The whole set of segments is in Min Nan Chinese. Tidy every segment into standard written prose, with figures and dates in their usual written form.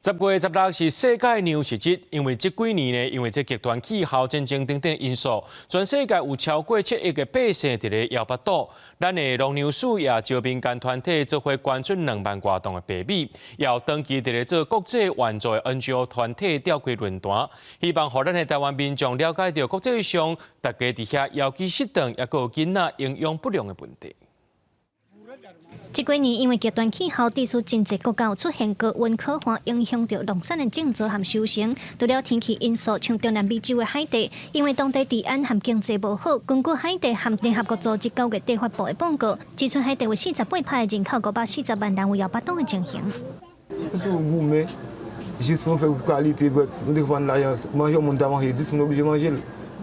10月16是世界糧食日，因為這幾年呢，因為這極端氣候、戰爭等等因素，全世界有超過7億个百姓佇咧枵腹肚。咱的農糧署也招民間團體做伙捐出2萬外磅的白米，也有長期佇咧做國際援助的 NGO 團體召開論壇，希望予咱的台灣民眾了解著國際上大家佇遐藥劑失當，抑閣有囡仔營養不良的問題。這幾年因為極端氣候，致使真濟國家有出現高溫洘旱，影響著農產的種植和收成。除了天氣因素，像中南美洲的海地，因為當地治安和經濟無好，根據海地和聯合國組織9月底發布的報告，指出海地有48%的人口，540萬人有枵腹肚的情形。 Jis pou fè kalite, nou te fè lajan, manje moun ta manje, 10 moun oblije manje.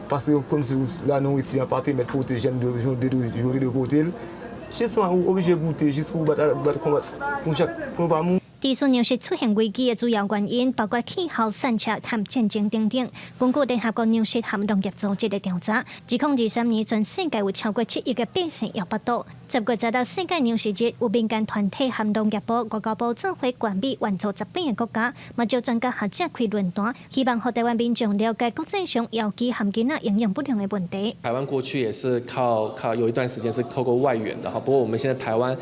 Paske kòm si la nouriti an pa pèmèt pote jan de pote. Jis ou oblije goute, jis pou bat konbat, pou chak pou pa moun. 致使糧食出現危機的主要原因，包括氣候、散赤和戰爭等等。根據聯合國糧食和農業組織的調查，2023年全世界有超過7億个百姓枵腹肚。10月16世界糧食日，有民間團體和農業部、外交部做伙捐米援助18個國家，嘛招專家學者開論壇，希望予台灣民眾了解國際上藥劑和囡仔營養不良的問題。台灣過去也是靠有一段時間是透過外援的哈，不過我們現在台灣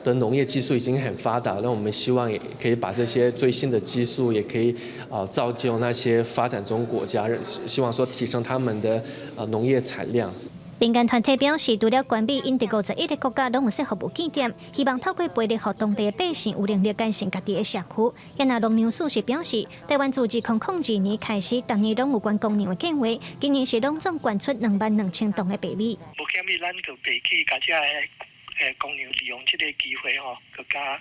的農業技術已經很發達，那我們希望也可以把這些最新的技術，也可以造就那些發展中國家，希望說提升他們的農業產量。民間團體表示，除了捐米，𪜶佇51個國家攏有設服務據點，希望透過培力，予當地的百姓有能力改善家己的社區。然後農糧署是表示，台灣自2002年開始，逐年攏有捐公糧的計劃，今年是攏總捐出22,000磅的白米。無欠米，咱就袂去共這个公糧利用這个機會吼，閣加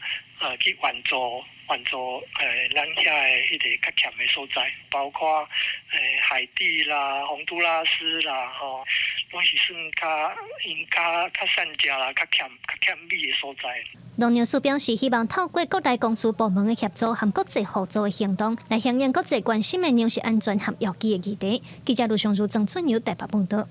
去援助咱遐的彼个較欠的所在，包括海地啦、洪都拉斯啦吼，攏是算較𪜶較散食啦、較欠米的所在。農糧署表示，希望透過國內公私部門的協助和國際合作的行動，來響應國際關心的糧食安全和藥劑的議題。記者盧尚如、曾春友台北報道。